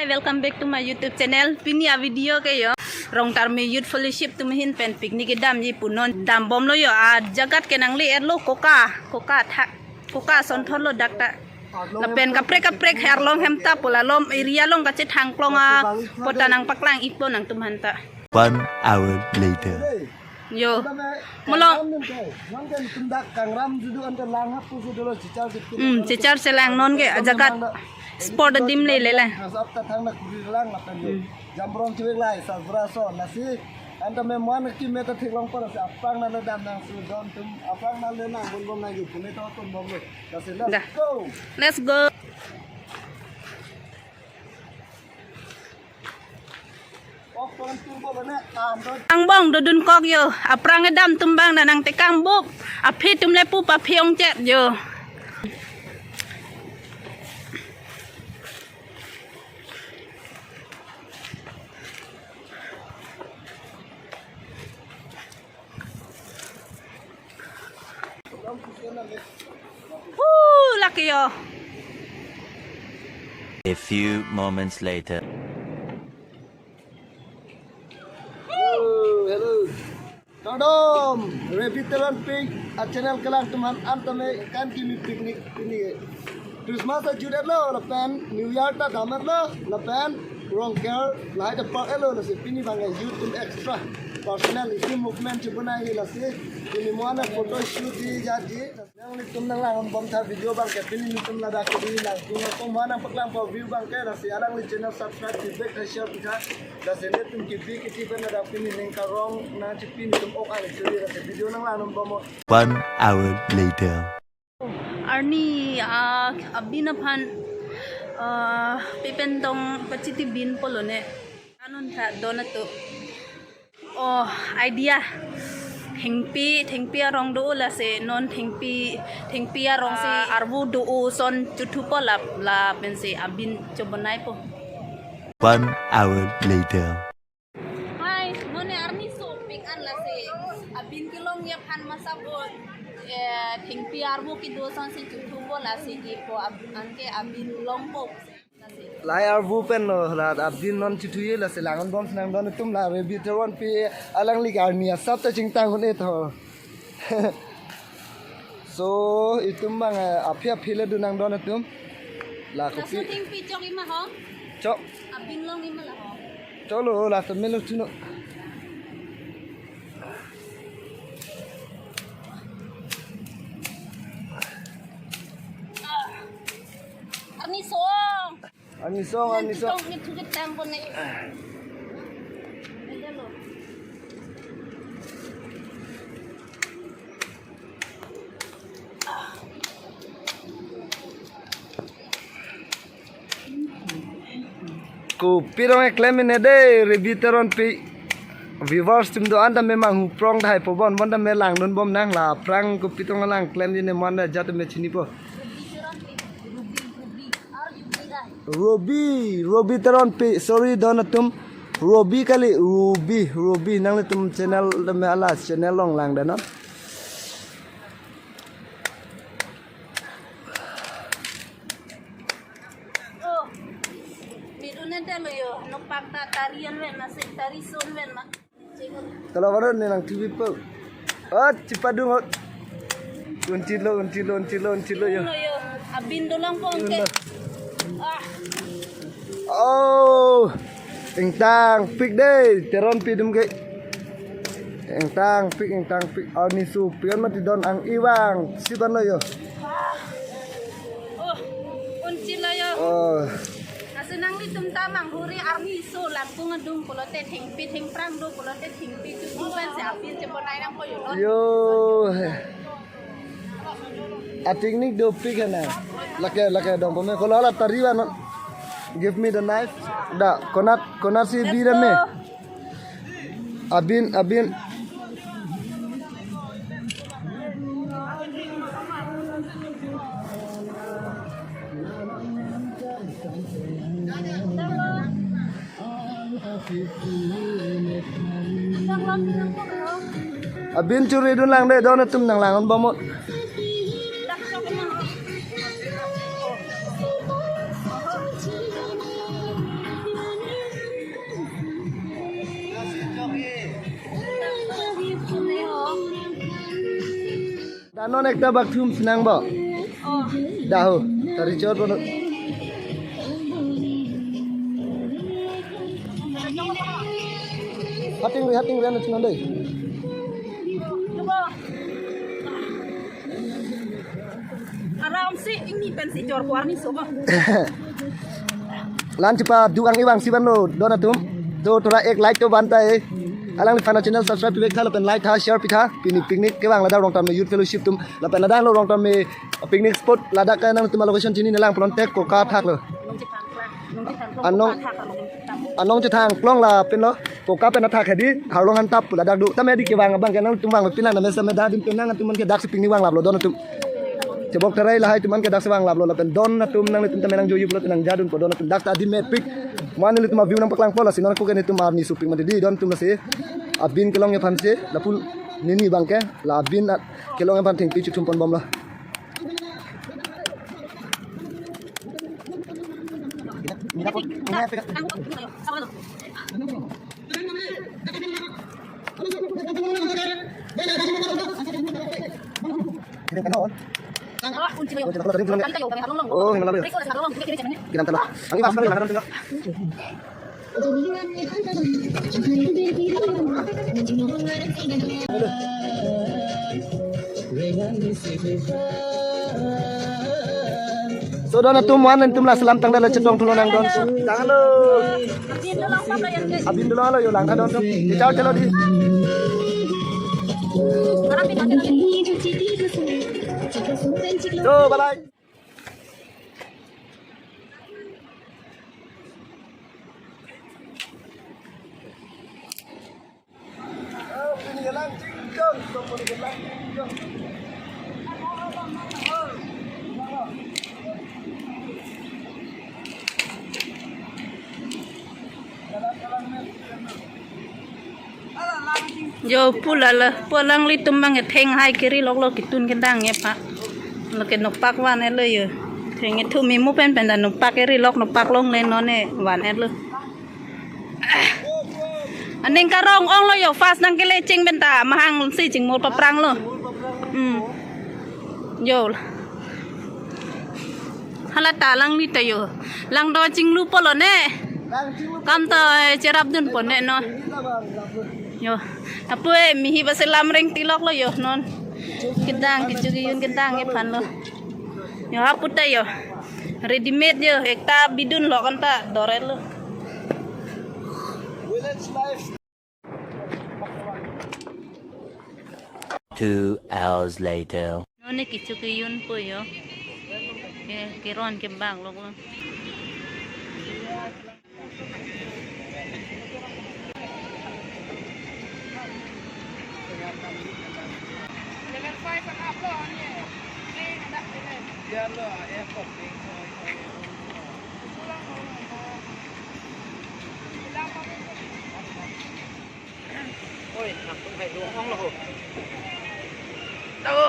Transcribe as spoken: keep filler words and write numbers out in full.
Welcome back to my YouTube channel. Pini a video ke yo, Rongtarmi Youth Fellowship atum ahin pen picnic kedamji pu non dambomlo yo. Ajaga ke nangli-etlo, koka, koka tha, koka asonthotlo dak ta. Lapen kaprek kaprek arlong hem ta pu la along area along kachethang klong apot ta nangpaklang-ikpo nangtum aphanta. One hour later. Yo. Molo. Kangram nim ke, non ke tum dak kangram judu anta lang hap pusi dolo chichar chichar. Hmm, chichar chelang non ke ajaga spot adim le le le. Asap ta thang na kuri lang lapen. Hmm. Jamrong chivek lai, sajra so, lasi. Anta me muan ki me ta theklongpo lasi aphrang nangledam nangsu don atum, aphrang nangle nangbom nang yu pune to tum bomlo. Lasi let's Da. Go. Let's go. Angbong dodun kok yo, aphrang kedam atum abang nang tekang buk, aphi atum le pup aphi ongchet yo. Woo, lake yo. A few moments later. Hello, hello. Kardom, Revi Teronpi a channel kelang atum aphan anta me kan kimi picnic pini. Christmas ajut-etlo, lapen New Year ta dam-etlo, lapen Rongker lahai ta park-etlo, lasi pini abang youth atum extra personal isi movement chibonai lasi pini muan photo shoot di jadi. Nanglitum nanglang-un bom tha video abang ke pini nelitum ladak ke di lang tung ko muan nangpaklangpo view abang ke lasi alangli channel subscribe, feedback, share pi tha. Lasi nelitum kebi kiti pen ladak pini ning karong nangchipi nelitum ok ani churi lasi video nanglang-un bom. One hour later. Arni, ah, abin aphan, ah, pepen tong pachiti binpo lone. Anun tha don atum. Oh, idea. Thengpi, thengpi arong do lasi non thengpi, thengpi arong si, ah, arvu do ason chothupo lap, lapensi abin chobonaipo. One hour later. Hi, mone arni sopik an lasi. Abin kelongji aphan masabo, eh, thengpi arvu kedo asonsi chothupo lasi kipo ab-, anke abin longpo. Lahai arvu pen lo, la abin non chothuji lasi lang-un bom si nangdon atum la Revi Teronpi alangli arni asap ta chingtang un-e tho. So, itum abang, eh, aphi aphi le dun nangdon atum. La kopi. Laso thengpi chokji ma ho? Chok. Abin longji ma la ho? Choklo, la ta melo chuno. Ah. Arni song. Arni song, arni song. Chitong ni thukit tang pon ni. Kopi rong eklem ini dei, Revi Teronpi. Viewers atum do anta me manghu prong tahai po bon, bonta me langdun bom nang la aphrang kopi tong lang klem di ne mon da jat me chinipo. Robi, Robi Teronpi, sorry don atum. Robi kali, Robi, Robi, nanglitum channel tame ala channel along langdun non. Oh, midun ente lo yo, nopak ta tari an ven ma, si tari son ven ma. Kalau baru ni nang T V po. Oh, chipadung hot. Unchilo, unchilo, unchilo, unchilo yo. Lo yo, abin dolang po ante. Yun lo. Ah. Oh, ingtangpik dei, Teronpi atum ke. Ingtangpik, ingtangpik. Arni sopik an mati don ang-i vang, si ban lo yo. Oh, unchilo yo. Oh. Lasi nanglitum ta manghuri arni so langkung adung pulote thengpi thengphrang do pulote thengpi chudu pen si apin chebonai nangpo yo non. Yo. A picnic dopik hena. Lake, lake dong pome. Kalau ala tari ba non. Give me the knife. Da, konat, konat si bi da me. Abin, abin. Abin churi dun lang dei, don atum nang lang-un bom. Anon ekta bak thum sinang ba. Daho. Tari chor bono. Hating ri, hating ri, ano chinon dei. Aram si ingni pensi chor ko arni so ba. Lan chepaduk ang ivang si vanlo don atum. To thora ek like to banta eh. Alangliphan channel subscribe pivek tha lapen like tha, share pitha. Pini picnic kevang ladak Rongtame Youth Fellowship atum. Lapen ladak lo Rongtame picnic spot ladak ke nangtum location chini nelang pulon tek koka thak lo. Anong, anong chethang klong lapen lo. Koka pen athak hedi, harlong han tap pu ladak do. Tame di kevang abang ke nangtum vang pin lang na mesa me da dim pen nangtum ke daksi picnic vanglaplo don atum. Chebok terai lahai atum ke daksi vanglaplo lapen don atum nanglitum tame nangjoji pulo nang jadun po don atum daksi adim mepik. Mane nanglitum a-view nangpaklangpo lasi non ko ke netum arni supik mati di don atum lasi. Abin kelong aphan si, lapu nini abang ke, la abin at kelong aphan thengpi chethum ponbomlo. Oh, hinala. Kinam talo. Ang ibas kami hinala. So don atum, wan atum la selam tangda la chetong thulo nang don. Tanglo. Abin dolo lo yo lang tha don. Chalo chalo di. So bye bye. Jo pula la, pu alanglitum abang ke theng hai keri lok lo ketun kedang ye pa. Lo ke nopak van-etlo yo. Theng ethum imu pen pen ta nopak keri lok nopak longle non ne van-etlo. Aning karong onglo yo, fast nangkele ching pen ta mahang si chingmur papranglo. Hmm. Jo. Hala ta alangli ta yo. Lang do chinglu pulo ne. Kam ta, eh, cherap dun po ne no. Yo. Apu eh mihi base lam reng tilok lo yo non. Kedang kechu keyun kedang ephan lo. Yo hapu ta yo. Ready made yo. Ekta bidun lo kan ta doret lo. Two hours later. Non ne kechu keyun po yo. Ke, keron kebang lok lo. Oi, nangtum hai do ong lo ho. Tahu.